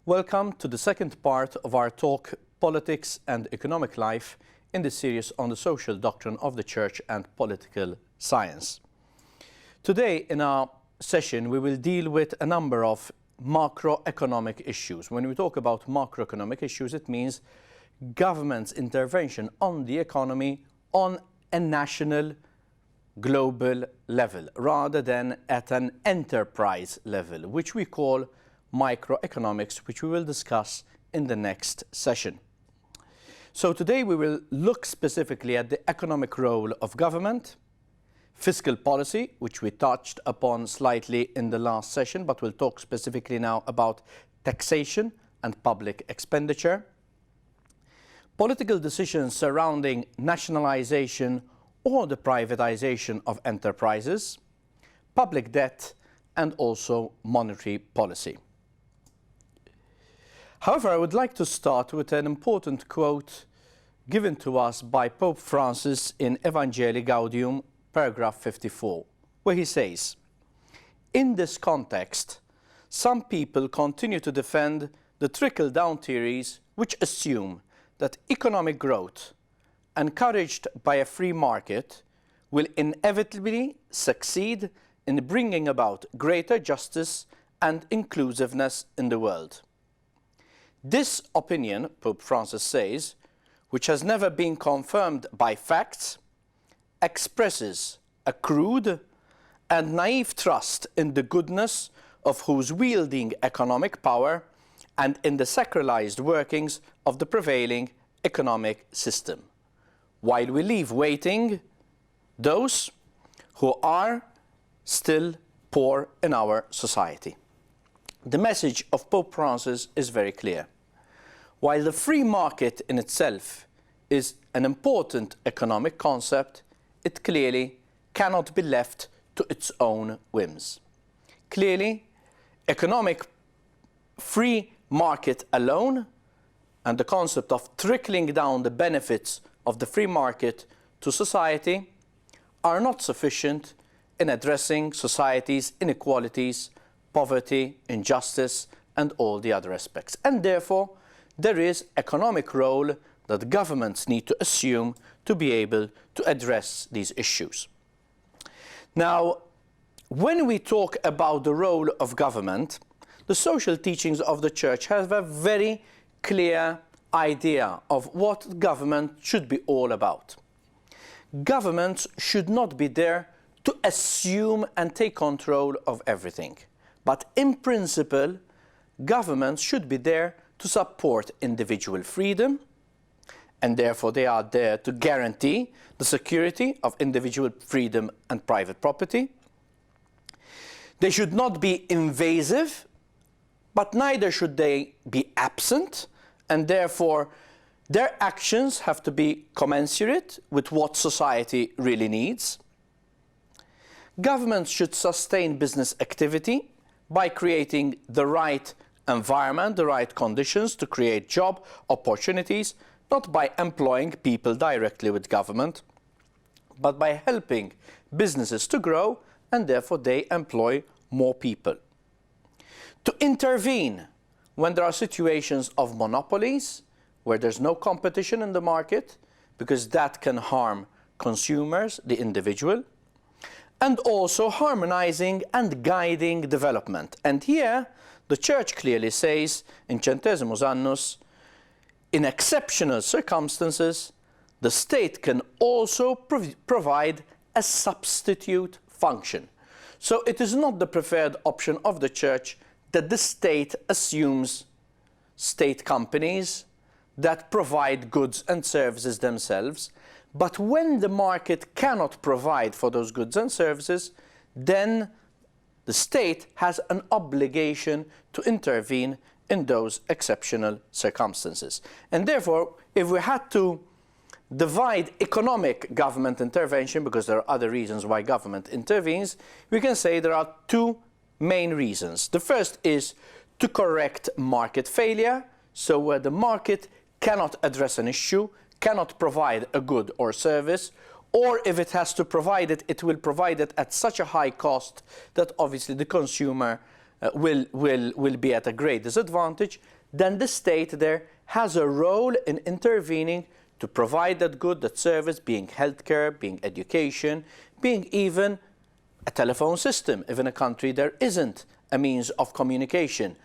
Welcome to the second part of our talk, Politics and Economic Life, in the series on the social doctrine of the Church and political science. Today, in our session, we will deal with a number of macroeconomic issues. When we talk about macroeconomic issues, it means government's intervention on the economy on a national, global level, rather than at an enterprise level, which we call microeconomics, which we will discuss in the next session. So today we will look specifically at the economic role of government, fiscal policy, which we touched upon slightly in the last session, but we'll talk specifically now about taxation and public expenditure, political decisions surrounding nationalization or the privatization of enterprises, public debt, and also monetary policy. However, I would like to start with an important quote given to us by Pope Francis in Evangelii Gaudium, paragraph 54, where he says, "In this context, some people continue to defend the trickle-down theories which assume that economic growth, encouraged by a free market, will inevitably succeed in bringing about greater justice and inclusiveness in the world. This opinion," Pope Francis says, "which has never been confirmed by facts, expresses a crude and naive trust in the goodness of whose wielding economic power and in the sacralized workings of the prevailing economic system, while we leave waiting those who are still poor in our society." The message of Pope Francis is very clear. While the free market in itself is an important economic concept, it clearly cannot be left to its own whims. Clearly, economic free market alone and the concept of trickling down the benefits of the free market to society are not sufficient in addressing society's inequalities, poverty, injustice, and all the other aspects. And therefore, there is economic role that governments need to assume to be able to address these issues. Now, when we talk about the role of government, the social teachings of the Church have a very clear idea of what government should be all about. Governments should not be there to assume and take control of everything, but in principle, governments should be there to support individual freedom, and therefore they are there to guarantee the security of individual freedom and private property. They should not be invasive, but neither should they be absent, and therefore their actions have to be commensurate with what society really needs. Governments should sustain business activity by creating the right environment, the right conditions to create job opportunities, not by employing people directly with government, but by helping businesses to grow, and therefore they employ more people. To intervene when there are situations of monopolies, where there's no competition in the market, because that can harm consumers, the individual, and also harmonizing and guiding development. And here, the Church clearly says, in Centesimus Annus, in exceptional circumstances, the state can also provide a substitute function. So it is not the preferred option of the Church that the state assumes state companies that provide goods and services themselves, but when the market cannot provide for those goods and services, then the state has an obligation to intervene in those exceptional circumstances. And therefore, if we had to divide economic government intervention, because there are other reasons why government intervenes, we can say there are two main reasons. The first is to correct market failure, so where the market cannot address an issue, cannot provide a good or service, or if it has to provide it, it will provide it at such a high cost that obviously the consumer will be at a great disadvantage, then the state there has a role in intervening to provide that good, that service, being healthcare, being education, being even a telephone system. If in a country there isn't a means of communication,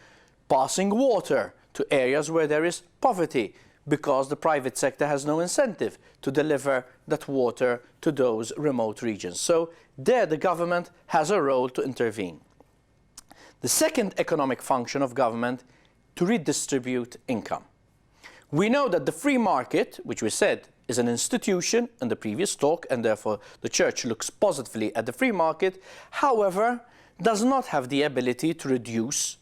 passing water to areas where there is poverty, because the private sector has no incentive to deliver that water to those remote regions. So there the government has a role to intervene. The second economic function of government, to redistribute income. We know that the free market, which we said is an institution in the previous talk, and therefore the Church looks positively at the free market, however, does not have the ability to reduce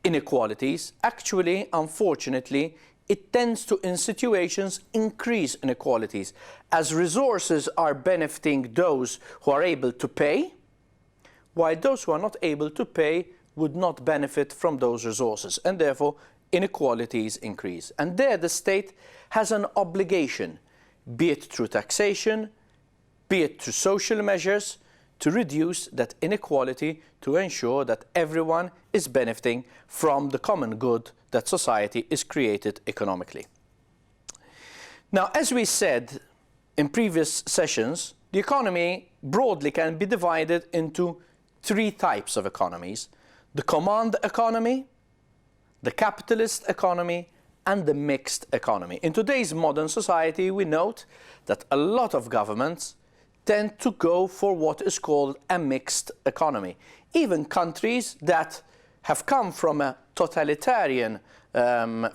inequalities. Actually, unfortunately, it tends to, in situations, increase inequalities, as resources are benefiting those who are able to pay, while those who are not able to pay would not benefit from those resources, and therefore inequalities increase. And there the state has an obligation, be it through taxation, be it through social measures, to reduce that inequality, to ensure that everyone is benefiting from the common good that society is created economically. Now, as we said in previous sessions, the economy broadly can be divided into three types of economies: the command economy, the capitalist economy, and the mixed economy. In today's modern society, we note that a lot of governments tend to go for what is called a mixed economy. Even countries that have come from a totalitarian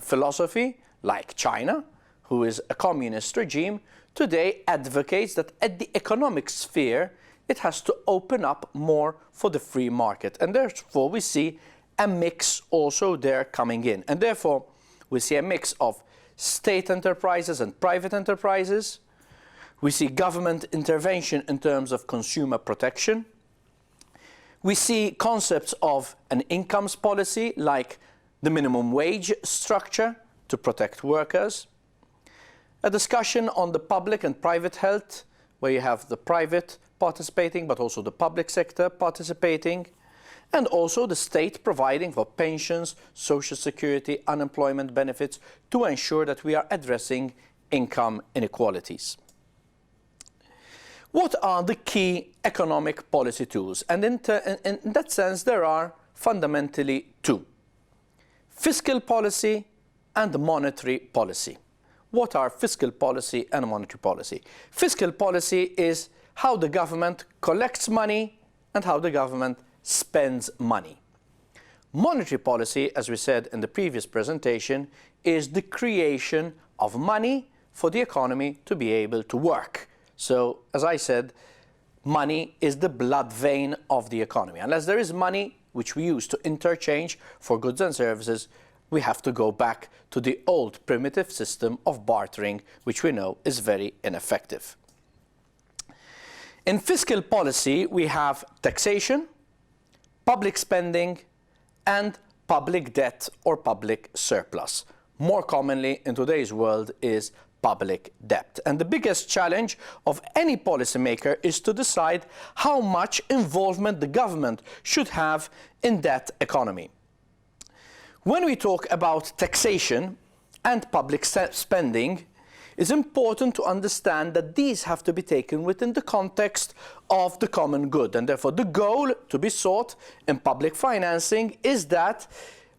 philosophy, like China, who is a communist regime, today advocates that at the economic sphere, it has to open up more for the free market. And therefore, we see a mix also there coming in. And therefore, we see a mix of state enterprises and private enterprises. We see government intervention in terms of consumer protection. We see concepts of an incomes policy, like the minimum wage structure to protect workers. A discussion on the public and private health, where you have the private participating, but also the public sector participating. And also the state providing for pensions, social security, unemployment benefits, to ensure that we are addressing income inequalities. What are the key economic policy tools? And in that sense, there are fundamentally two: fiscal policy and monetary policy. What are fiscal policy and monetary policy? Fiscal policy is how the government collects money and how the government spends money. Monetary policy, as we said in the previous presentation, is the creation of money for the economy to be able to work. So, as I said, money is the blood vein of the economy. Unless there is money which we use to interchange for goods and services, we have to go back to the old primitive system of bartering, which we know is very ineffective. In fiscal policy, we have taxation, public spending, and public debt or public surplus. More commonly in today's world is public debt. And the biggest challenge of any policymaker is to decide how much involvement the government should have in that economy. When we talk about taxation and public spending, it's important to understand that these have to be taken within the context of the common good. And therefore, the goal to be sought in public financing is that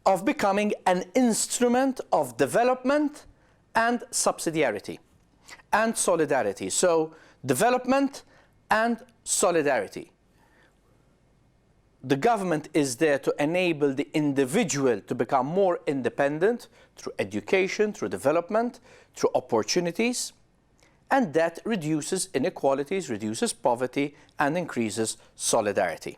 of becoming an instrument of development and subsidiarity and solidarity. So, development and solidarity. The government is there to enable the individual to become more independent through education, through development, through opportunities, and that reduces inequalities, reduces poverty, and increases solidarity.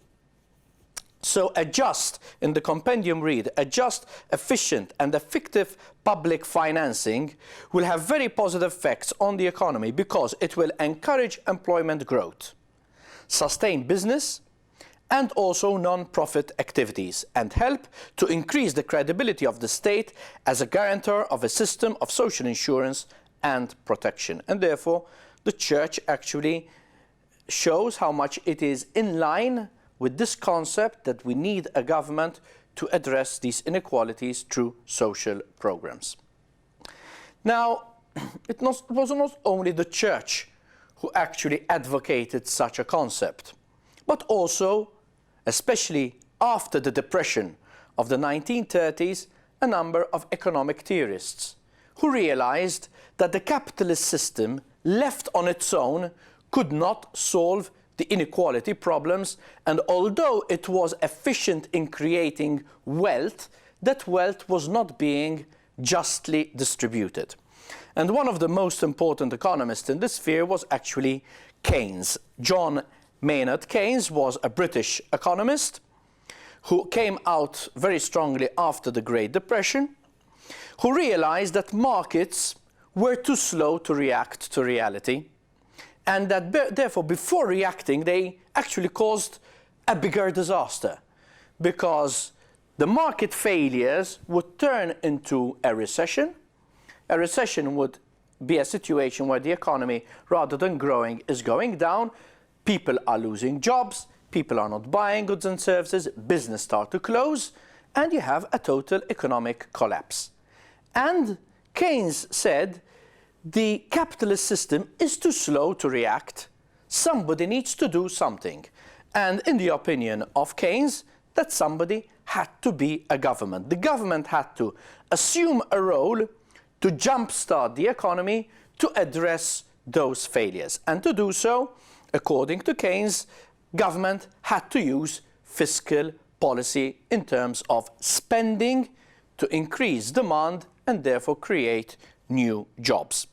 So a just, in the compendium read, a just, efficient, and effective public financing will have very positive effects on the economy because it will encourage employment growth, sustain business, and also non-profit activities, and help to increase the credibility of the state as a guarantor of a system of social insurance and protection. And therefore, the Church actually shows how much it is in line with this concept that we need a government to address these inequalities through social programs. Now, it was not only the church who actually advocated such a concept, but also, especially after the Depression of the 1930s, a number of economic theorists who realized that the capitalist system, left on its own, could not solve the inequality problems, and although it was efficient in creating wealth, that wealth was not being justly distributed. And one of the most important economists in this sphere was actually Keynes. John Maynard Keynes was a British economist who came out very strongly after the Great Depression, who realized that markets were too slow to react to reality, and that therefore before reacting they actually caused a bigger disaster, because the market failures would turn into a recession. A recession would be a situation where the economy, rather than growing, is going down. People are losing jobs, people are not buying goods and services, business start to close, and you have a total economic collapse. And Keynes said, the capitalist system is too slow to react. Somebody needs to do something. And in the opinion of Keynes, that somebody had to be a government. The government had to assume a role to jumpstart the economy to address those failures. And to do so, according to Keynes, government had to use fiscal policy in terms of spending to increase demand and therefore create new jobs.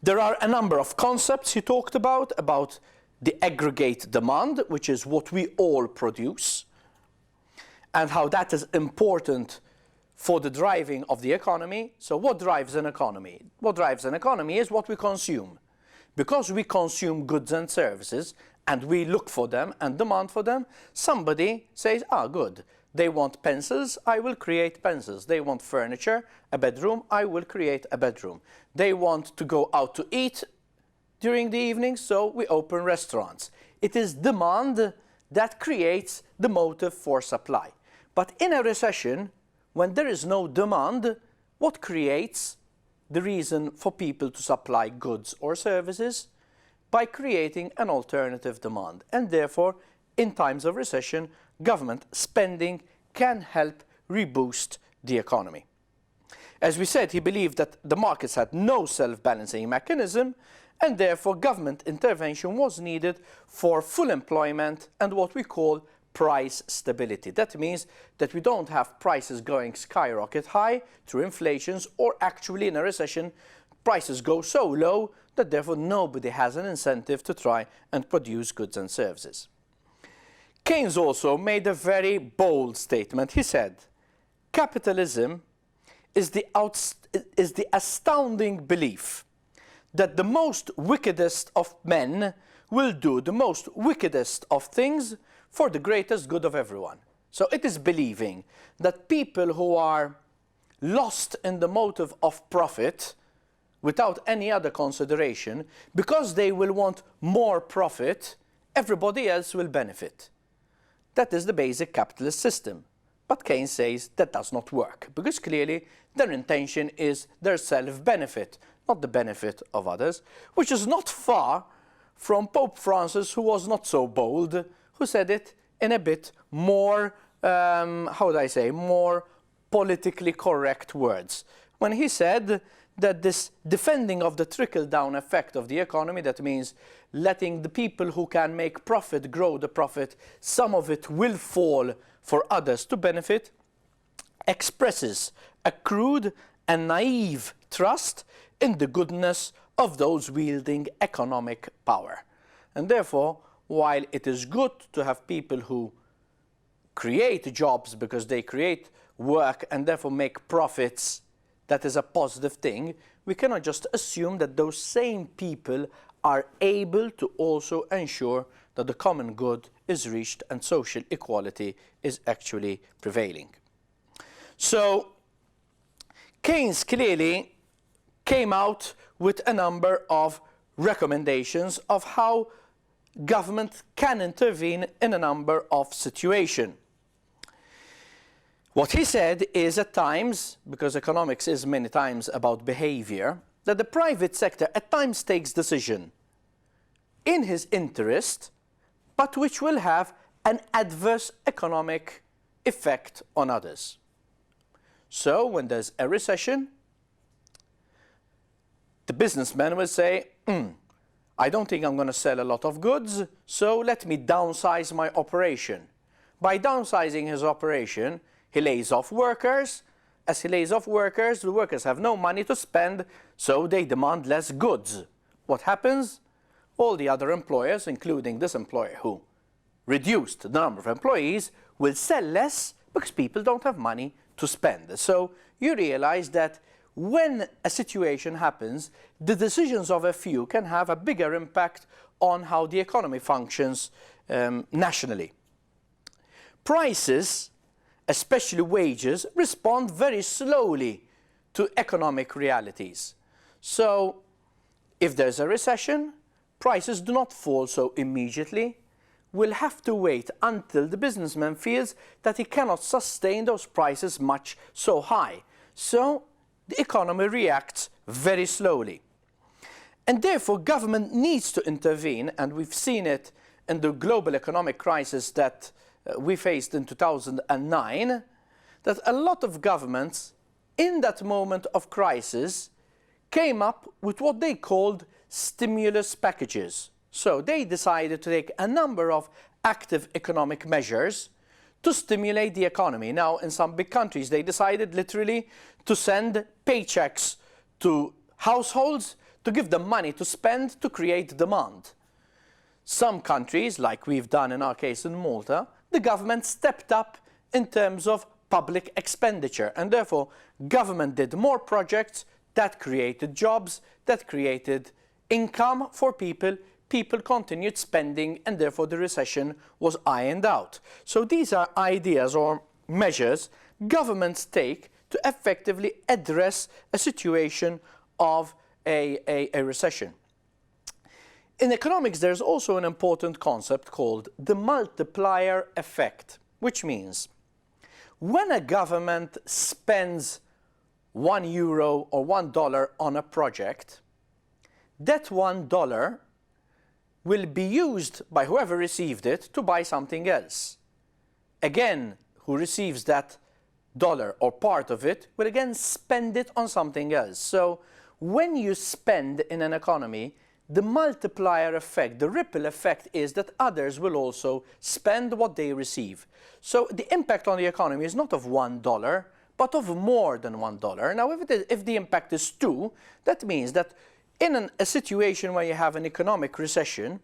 There are a number of concepts he talked about the aggregate demand, which is what we all produce, and how that is important for the driving of the economy. So what drives an economy? What drives an economy is what we consume. Because we consume goods and services, and we look for them and demand for them, somebody says, good. They want pencils, I will create pencils. They want furniture, a bedroom, I will create a bedroom. They want to go out to eat during the evening, so we open restaurants. It is demand that creates the motive for supply. But in a recession, when there is no demand, what creates the reason for people to supply goods or services? By creating an alternative demand. And therefore, in times of recession, government spending can help reboost the economy. As we said, he believed that the markets had no self-balancing mechanism, and therefore government intervention was needed for full employment and what we call price stability. That means that we don't have prices going skyrocket high through inflations, or actually in a recession prices go so low that therefore nobody has an incentive to try and produce goods and services. Keynes also made a very bold statement. He said, capitalism is the astounding belief that the most wickedest of men will do the most wickedest of things for the greatest good of everyone. So it is believing that people who are lost in the motive of profit without any other consideration, because they will want more profit, everybody else will benefit. That is the basic capitalist system. But Keynes says that does not work, because clearly their intention is their self-benefit, not the benefit of others, which is not far from Pope Francis, who was not so bold, who said it in a bit more, more politically correct words. When he said that this defending of the trickle-down effect of the economy, that means letting the people who can make profit grow the profit, some of it will fall for others to benefit, expresses a crude and naive trust in the goodness of those wielding economic power. And therefore, while it is good to have people who create jobs because they create work and therefore make profits, that is a positive thing, we cannot just assume that those same people are able to also ensure that the common good is reached and social equality is actually prevailing. So Keynes clearly came out with a number of recommendations of how government can intervene in a number of situations. What he said is at times, because economics is many times about behavior, that the private sector at times takes decision in his interest, but which will have an adverse economic effect on others. So when there's a recession, the businessman will say, I don't think I'm going to sell a lot of goods, so let me downsize my operation. By downsizing his operation, he lays off workers. As he lays off workers, the workers have no money to spend, so they demand less goods. What happens? All the other employers, including this employer who reduced the number of employees, will sell less because people don't have money to spend. So you realize that when a situation happens, the decisions of a few can have a bigger impact on how the economy functions nationally. Prices, especially wages, respond very slowly to economic realities. So if there's a recession, prices do not fall so immediately. We'll have to wait until the businessman feels that he cannot sustain those prices much so high. So the economy reacts very slowly. And therefore, government needs to intervene, and we've seen it in the global economic crisis that we faced in 2009, that a lot of governments in that moment of crisis came up with what they called stimulus packages. So they decided to take a number of active economic measures to stimulate the economy. Now, in some big countries, they decided literally to send paychecks to households to give them money to spend to create demand. Some countries, like we've done in our case in Malta, the government stepped up in terms of public expenditure, and therefore government did more projects that created jobs, that created income for people. People continued spending, and therefore the recession was ironed out. So these are ideas or measures governments take to effectively address a situation of a recession. In economics, there's also an important concept called the multiplier effect, which means when a government spends €1 or $1 on a project, that $1 will be used by whoever received it to buy something else. Again, who receives that dollar or part of it will again spend it on something else. So when you spend in an economy, the multiplier effect, the ripple effect, is that others will also spend what they receive. So the impact on the economy is not of $1, but of more than $1. Now, if the impact is 2, that means that in a situation where you have an economic recession,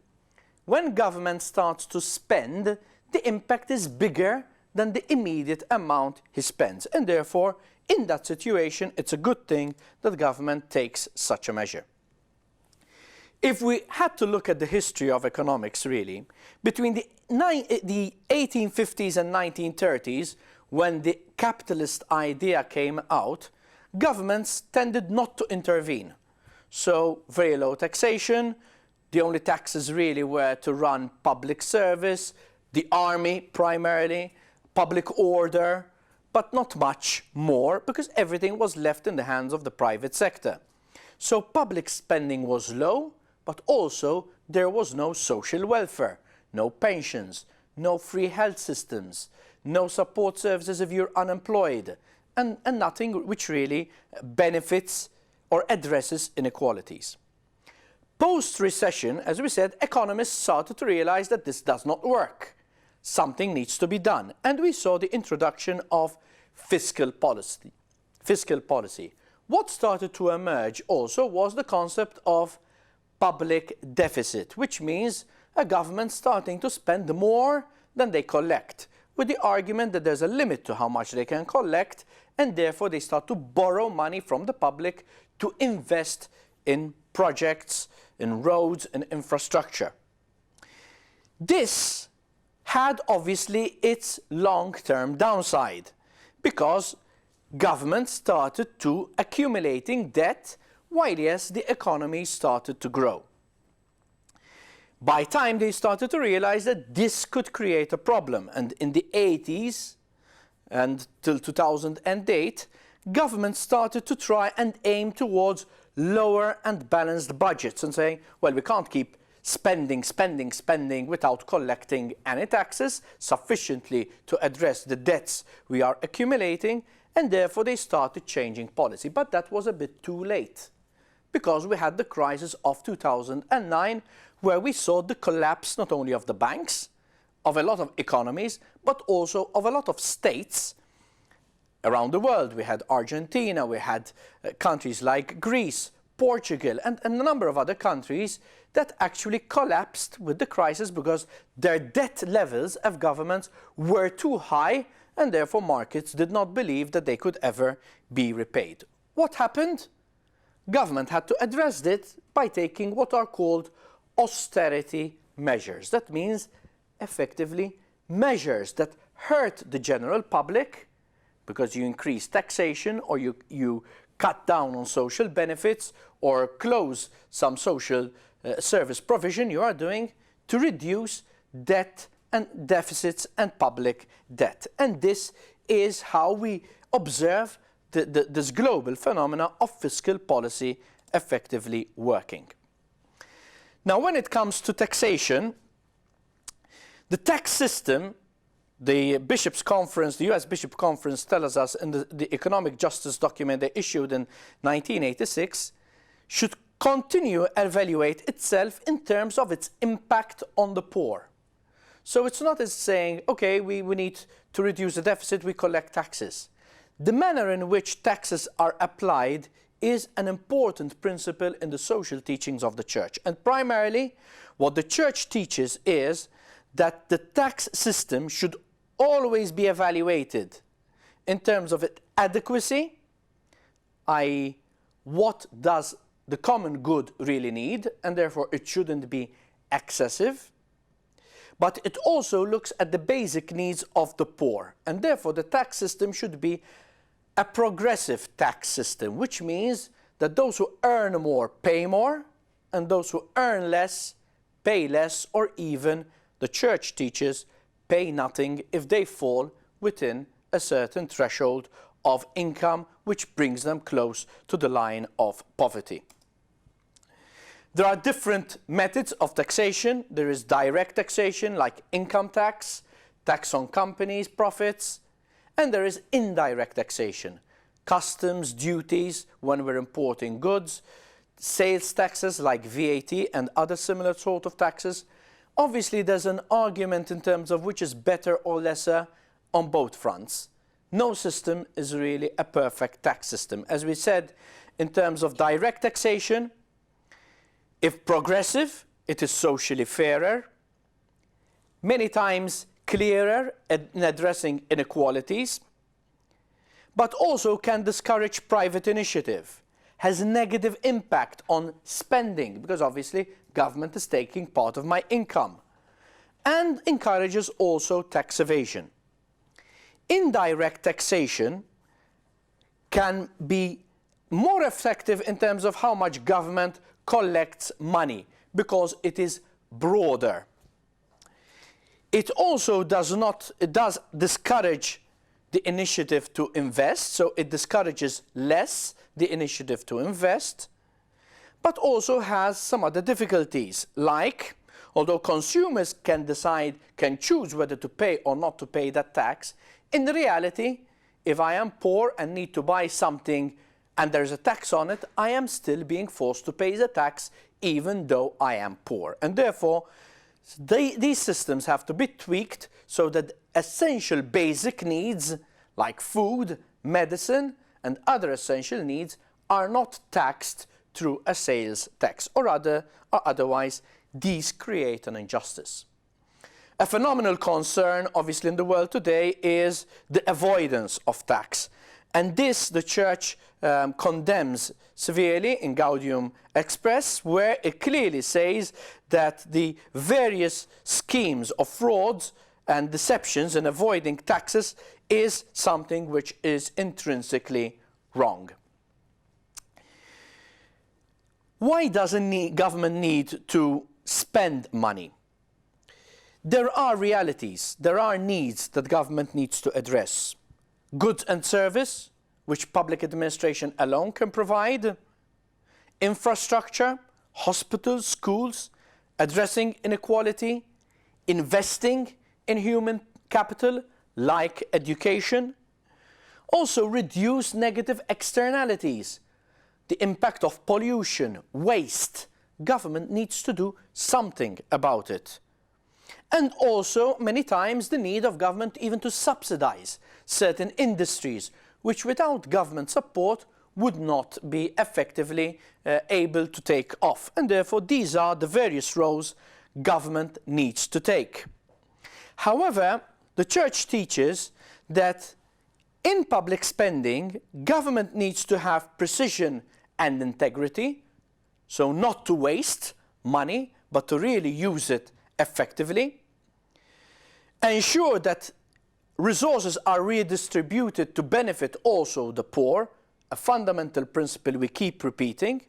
when government starts to spend, the impact is bigger than the immediate amount he spends. And therefore, in that situation, it's a good thing that government takes such a measure. If we had to look at the history of economics, really, between the 1850s and 1930s, when the capitalist idea came out, governments tended not to intervene. So very low taxation, the only taxes really were to run public service, the army primarily, public order, but not much more because everything was left in the hands of the private sector. So public spending was low, but also there was no social welfare, no pensions, no free health systems, no support services if you're unemployed, and nothing which really benefits or addresses inequalities. Post-recession, as we said, economists started to realize that this does not work. Something needs to be done. And we saw the introduction of fiscal policy. What started to emerge also was the concept of public deficit, which means a government starting to spend more than they collect, with the argument that there's a limit to how much they can collect, and therefore they start to borrow money from the public to invest in projects, in roads and infrastructure. This had obviously its long-term downside because government started to accumulating debt while, yes, the economy started to grow. By time they started to realize that this could create a problem, and in the 80s and till 2008, government started to try and aim towards lower and balanced budgets and saying, well, we can't keep spending without collecting any taxes sufficiently to address the debts we are accumulating, and therefore they started changing policy. But that was a bit too late, because we had the crisis of 2009, where we saw the collapse not only of the banks, of a lot of economies, but also of a lot of states around the world. We had Argentina, we had countries like Greece, Portugal, and a number of other countries that actually collapsed with the crisis because their debt levels of governments were too high, and therefore markets did not believe that they could ever be repaid. What happened? Government had to address it by taking what are called austerity measures. That means, effectively, measures that hurt the general public because you increase taxation, or you cut down on social benefits, or close some social service provision you are doing to reduce debt and deficits and public debt. And this is how we observe this global phenomena of fiscal policy effectively working. Now, when it comes to taxation, the tax system, the Bishops' Conference, the US Bishop Conference tells us in the economic justice document they issued in 1986, should continue to evaluate itself in terms of its impact on the poor. So it's not as saying, okay, we need to reduce the deficit, we collect taxes. The manner in which taxes are applied is an important principle in the social teachings of the Church. And primarily, what the Church teaches is that the tax system should always be evaluated in terms of its adequacy, i.e., what does the common good really need, and therefore it shouldn't be excessive. But it also looks at the basic needs of the poor, and therefore the tax system should be a progressive tax system, which means that those who earn more pay more, and those who earn less pay less, or even, the Church teaches, pay nothing if they fall within a certain threshold of income, which brings them close to the line of poverty. There are different methods of taxation. There is direct taxation, like income tax, tax on companies' profits, and there is indirect taxation, customs, duties when we're importing goods, sales taxes like VAT and other similar sort of taxes. Obviously, there's an argument in terms of which is better or lesser on both fronts. No system is really a perfect tax system. As we said, in terms of direct taxation, if progressive, it is socially fairer, many times clearer in addressing inequalities, but also can discourage private initiative, has a negative impact on spending, because obviously government is taking part of my income, and encourages also tax evasion. Indirect taxation can be more effective in terms of how much government collects money, because it is broader. It also does discourage the initiative to invest, so it discourages less the initiative to invest, but also has some other difficulties, like, although consumers can choose whether to pay or not to pay that tax, in reality, if I am poor and need to buy something and there is a tax on it, I am still being forced to pay the tax even though I am poor. And therefore, these systems have to be tweaked so that essential basic needs like food, medicine, and other essential needs are not taxed through a sales tax, or otherwise these create an injustice. A phenomenal concern, obviously, in the world today is the avoidance of tax. And this the Church condemns severely in Gaudium Express, where it clearly says that the various schemes of frauds and deceptions in avoiding taxes is something which is intrinsically wrong. Why does government need to spend money. There are realities, there are needs that government needs to address. Goods and service, which public administration alone can provide. Infrastructure, hospitals, schools, addressing inequality, investing in human capital like education. Also reduce negative externalities, the impact of pollution, waste. Government needs to do something about it. And also, many times, the need of government even to subsidize certain industries, which without government support would not be effectively able to take off. And therefore, these are the various roles government needs to take. However, the Church teaches that in public spending, government needs to have precision and integrity, so not to waste money, but to really use it effectively. Ensure that resources are redistributed to benefit also the poor, a fundamental principle we keep repeating,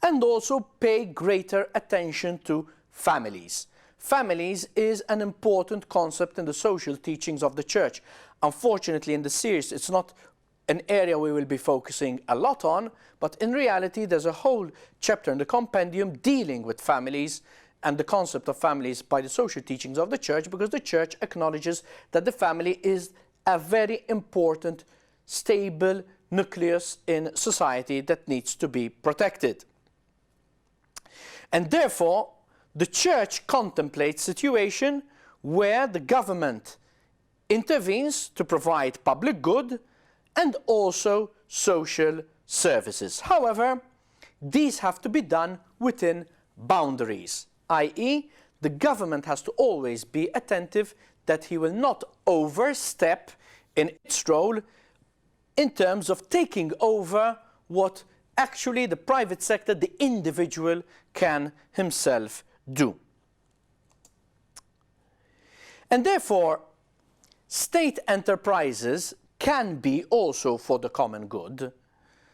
and also pay greater attention to families. Families is an important concept in the social teachings of the Church. Unfortunately, in the series, it's not an area we will be focusing a lot on, but in reality, there's a whole chapter in the compendium dealing with families and the concept of families by the social teachings of the Church, because the Church acknowledges that the family is a very important, stable nucleus in society that needs to be protected. And therefore, the Church contemplates a situation where the government intervenes to provide public good and also social services. However, these have to be done within boundaries, i.e., the government has to always be attentive that he will not overstep in its role in terms of taking over what actually the private sector, the individual, can himself do. And therefore, state enterprises can be also for the common good.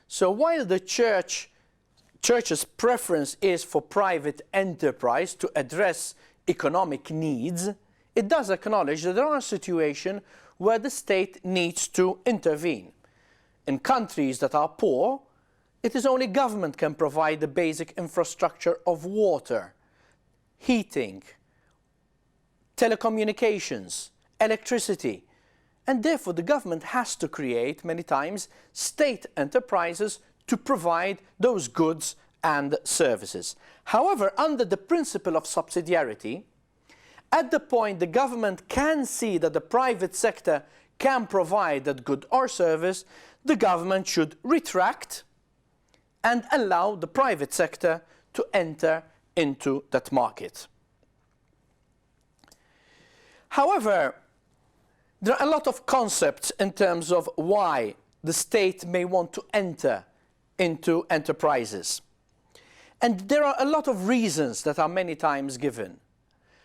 So while the Church's preference is for private enterprise to address economic needs, it does acknowledge that there are situations where the state needs to intervene. In countries that are poor, it is only government can provide the basic infrastructure of water, heating, telecommunications, electricity, and therefore the government has to create, many times, state enterprises to provide those goods and services. However, under the principle of subsidiarity, at the point the government can see that the private sector can provide that good or service, the government should retract and allow the private sector to enter into that market. However, there are a lot of concepts in terms of why the state may want to enter into enterprises. And there are a lot of reasons that are many times given.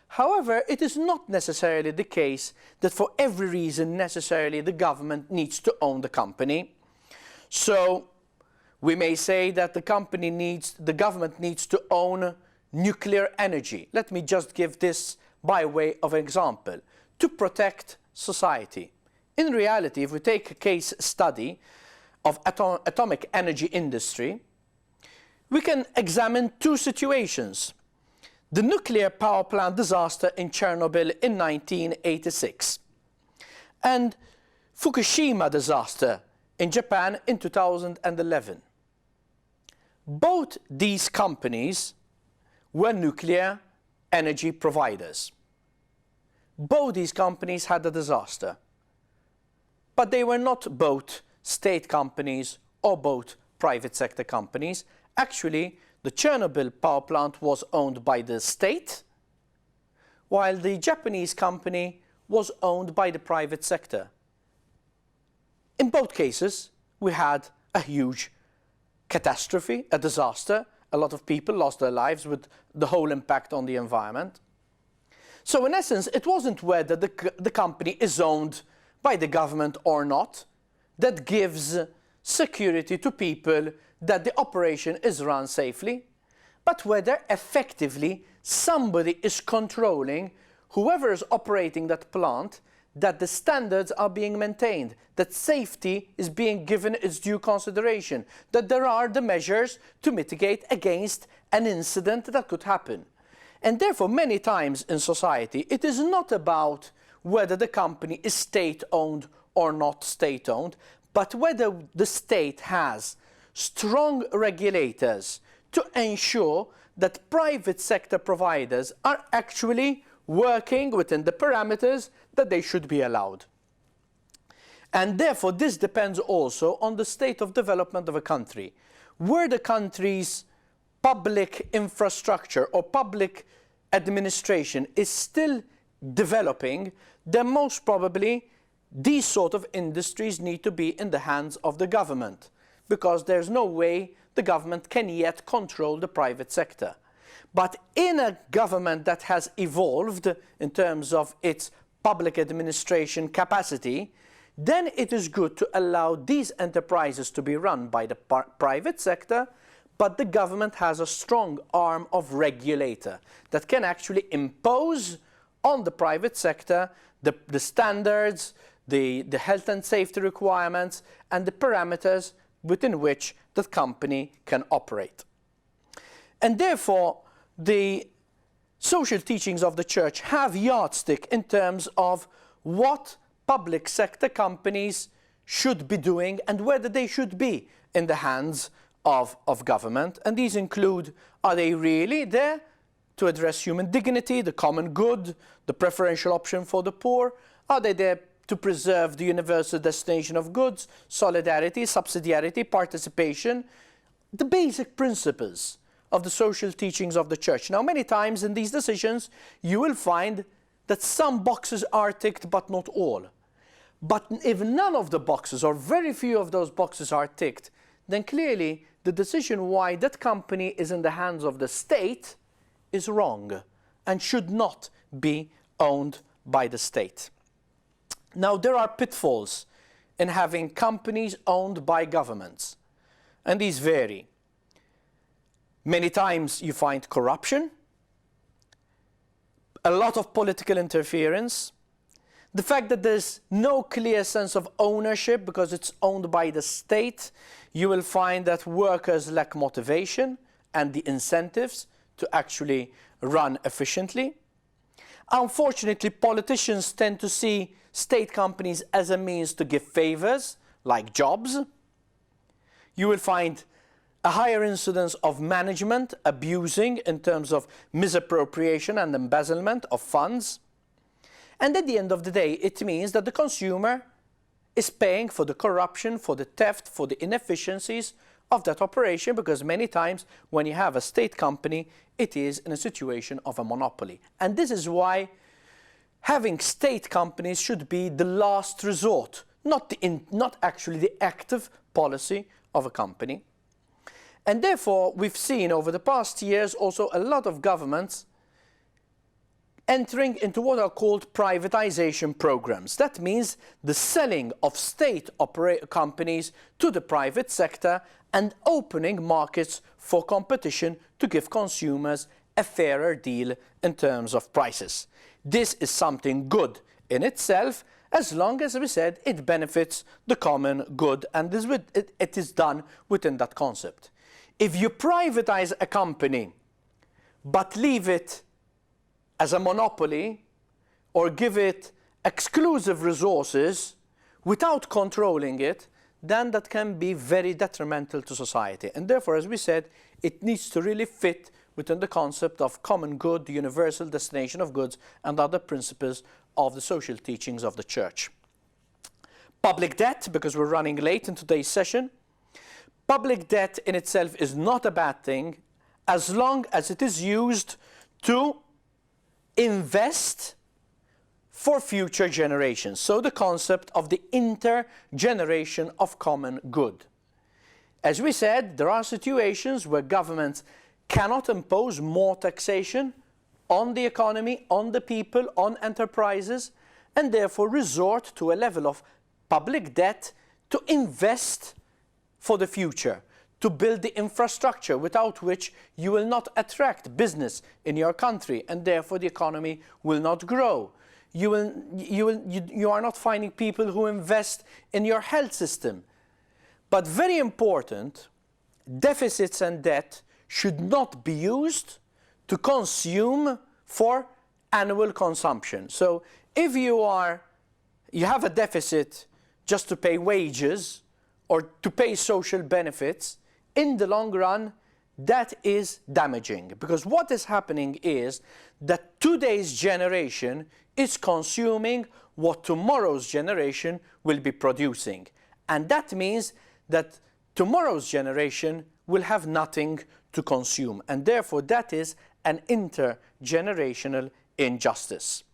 However, it is not necessarily the case that for every reason necessarily the government needs to own the company. So we may say that the government needs to own nuclear energy. Let me just give this by way of example, to protect society. In reality, if we take a case study of atomic energy industry, we can examine two situations. The nuclear power plant disaster in Chernobyl in 1986 and Fukushima disaster in Japan in 2011. Both these companies were nuclear energy providers. Both these companies had a disaster, but they were not both state companies or both private sector companies. Actually, the Chernobyl power plant was owned by the state, while the Japanese company was owned by the private sector. In both cases, we had a huge catastrophe, a disaster. A lot of people lost their lives with the whole impact on the environment. So in essence, it wasn't whether the company is owned by the government or not that gives security to people that the operation is run safely, but whether effectively somebody is controlling whoever is operating that plant, that the standards are being maintained, that safety is being given its due consideration, that there are the measures to mitigate against an incident that could happen. And therefore, many times in society, it is not about whether the company is state-owned or not state-owned, but whether the state has strong regulators to ensure that private sector providers are actually working within the parameters that they should be allowed. And therefore, this depends also on the state of development of a country. Where the country's public infrastructure or public administration is still developing, then most probably these sort of industries need to be in the hands of the government, because there's no way the government can yet control the private sector. But in a government that has evolved in terms of its public administration capacity, then it is good to allow these enterprises to be run by the private sector, but the government has a strong arm of regulator that can actually impose on the private sector the standards, the health and safety requirements, and the parameters within which the company can operate. And therefore, the social teachings of the Church have yardstick in terms of what public sector companies should be doing and whether they should be in the hands of government. And these include, are they really there to address human dignity, the common good, the preferential option for the poor? Are they there to preserve the universal destination of goods, solidarity, subsidiarity, participation, the basic principles of the social teachings of the Church? Now, many times in these decisions, you will find that some boxes are ticked, but not all. But if none of the boxes, or very few of those boxes are ticked, then clearly the decision why that company is in the hands of the state is wrong and should not be owned by the state. Now, there are pitfalls in having companies owned by governments, and these vary. Many times you find corruption, a lot of political interference, the fact that there's no clear sense of ownership because it's owned by the state. You will find that workers lack motivation and the incentives to actually run efficiently. Unfortunately, politicians tend to see state companies as a means to give favors, like jobs. You will find a higher incidence of management abusing in terms of misappropriation and embezzlement of funds. And at the end of the day, it means that the consumer is paying for the corruption, for the theft, for the inefficiencies of that operation, because many times when you have a state company, it is in a situation of a monopoly. And this is why having state companies should be the last resort, not actually the active policy of a company. And therefore, we've seen over the past years also a lot of governments entering into what are called privatization programs. That means the selling of state companies to the private sector and opening markets for competition to give consumers a fairer deal in terms of prices. This is something good in itself, as long as we said it benefits the common good, and it is done within that concept. If you privatize a company but leave it as a monopoly or give it exclusive resources without controlling it, then that can be very detrimental to society. And therefore, as we said, it needs to really fit within the concept of common good, the universal destination of goods, and other principles of the social teachings of the Church. Public debt, because we're running late in today's session. Public debt in itself is not a bad thing as long as it is used to invest for future generations. So the concept of the intergeneration of common good. As we said, there are situations where governments cannot impose more taxation on the economy, on the people, on enterprises, and therefore resort to a level of public debt to invest for the future, to build the infrastructure without which you will not attract business in your country and therefore the economy will not grow. You are not finding people who invest in your health system. But very important, deficits and debt should not be used to consume for annual consumption. So if you have a deficit just to pay wages or to pay social benefits, in the long run, that is damaging. Because what is happening is that today's generation is consuming what tomorrow's generation will be producing. And that means that tomorrow's generation will have nothing to consume. And therefore, that is an intergenerational injustice.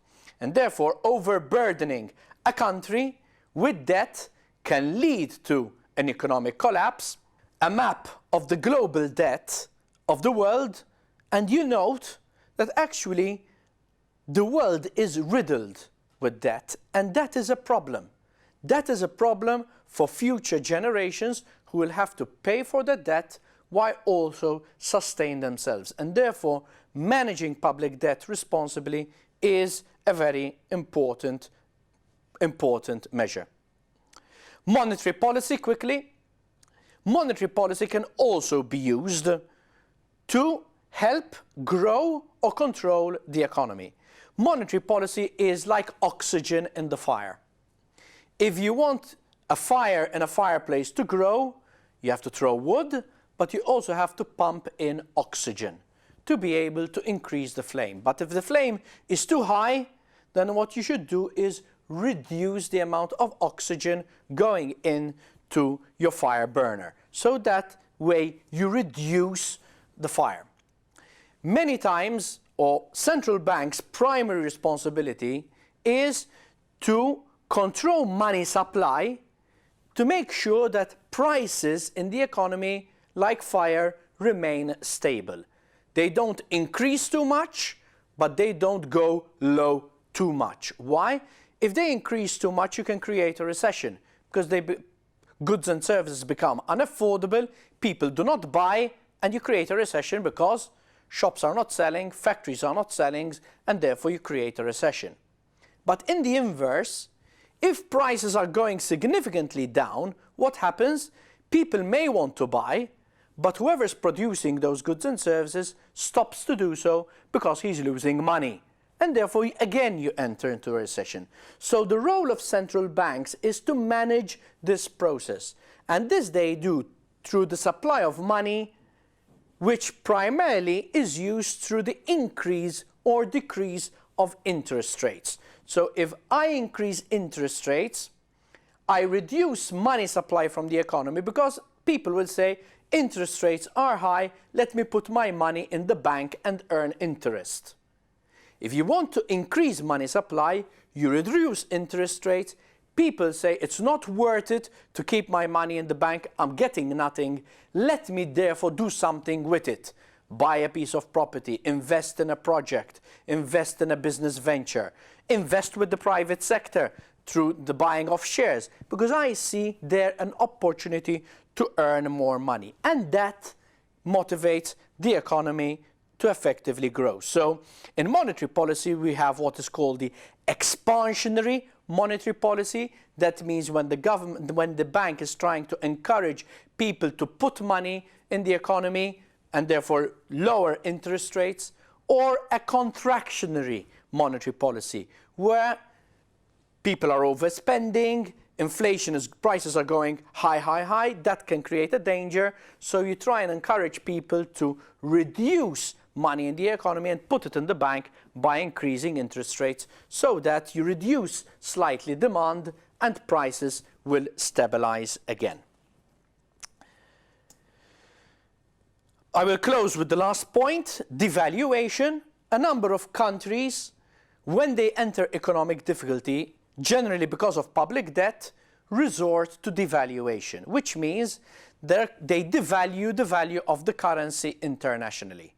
And therefore, overburdening a country with debt can lead to an economic collapse, a map of the global debt of the world, and you note that actually the world is riddled with debt, and that is a problem. That is a problem for future generations who will have to pay for the debt while also sustain themselves. And therefore, managing public debt responsibly is a very important measure. Monetary policy, quickly. Monetary policy can also be used to help grow or control the economy. Monetary policy is like oxygen in the fire. If you want a fire in a fireplace to grow, you have to throw wood, but you also have to pump in oxygen to be able to increase the flame. But if the flame is too high, then what you should do is reduce the amount of oxygen going into your fire burner. So that way you reduce the fire. Many times, or central banks' primary responsibility is to control money supply to make sure that prices in the economy, like fire, remain stable. They don't increase too much, but they don't go low too much. Why? If they increase too much, you can create a recession because goods and services become unaffordable, people do not buy, and you create a recession because shops are not selling, factories are not selling, and therefore you create a recession. But in the inverse, if prices are going significantly down, what happens? People may want to buy, but whoever's producing those goods and services stops to do so because he's losing money. And therefore, again, you enter into a recession. So the role of central banks is to manage this process. And this they do through the supply of money, which primarily is used through the increase or decrease of interest rates. So if I increase interest rates, I reduce money supply from the economy because people will say, interest rates are high, let me put my money in the bank and earn interest. If you want to increase money supply, you reduce interest rates. People say it's not worth it to keep my money in the bank, I'm getting nothing, let me therefore do something with it. Buy a piece of property, invest in a project, invest in a business venture, invest with the private sector through the buying of shares, because I see there an opportunity to earn more money. And that motivates the economy to effectively grow. So in monetary policy, we have what is called the expansionary monetary policy. That means when the bank is trying to encourage people to put money in the economy and therefore lower interest rates, or a contractionary monetary policy where people are overspending, prices are going high, that can create a danger. So you try and encourage people to reduce money in the economy and put it in the bank by increasing interest rates so that you reduce slightly demand and prices will stabilize again. I will close with the last point, devaluation. A number of countries, when they enter economic difficulty, generally because of public debt, resort to devaluation, which means they devalue the value of the currency internationally.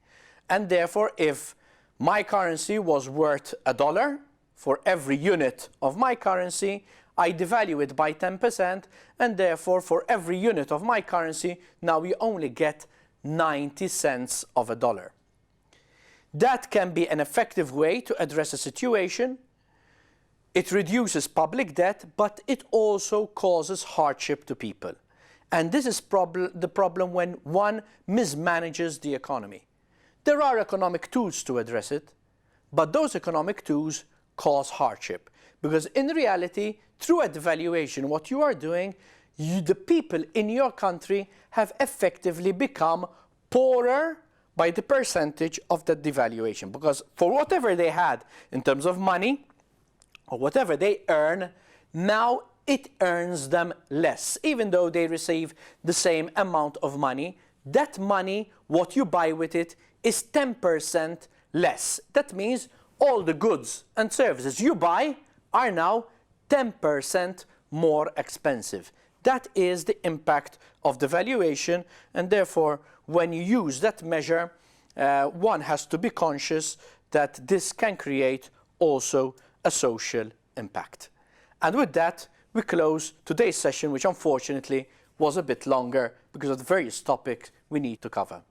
And therefore, if my currency was worth $1, for every unit of my currency, I devalue it by 10%, and therefore for every unit of my currency, now we only get 90 cents of a dollar. That can be an effective way to address a situation. It reduces public debt, but it also causes hardship to people. And this is the problem when one mismanages the economy. There are economic tools to address it, but those economic tools cause hardship. Because in reality, through a devaluation, what you are doing, the people in your country have effectively become poorer by the percentage of the devaluation. Because for whatever they had in terms of money, or whatever they earn, now it earns them less. Even though they receive the same amount of money, that money, what you buy with it, is 10% less. That means all the goods and services you buy are now 10% more expensive. That is the impact of devaluation, and therefore when you use that measure, one has to be conscious that this can create also a social impact. And with that, we close today's session, which unfortunately was a bit longer because of the various topics we need to cover.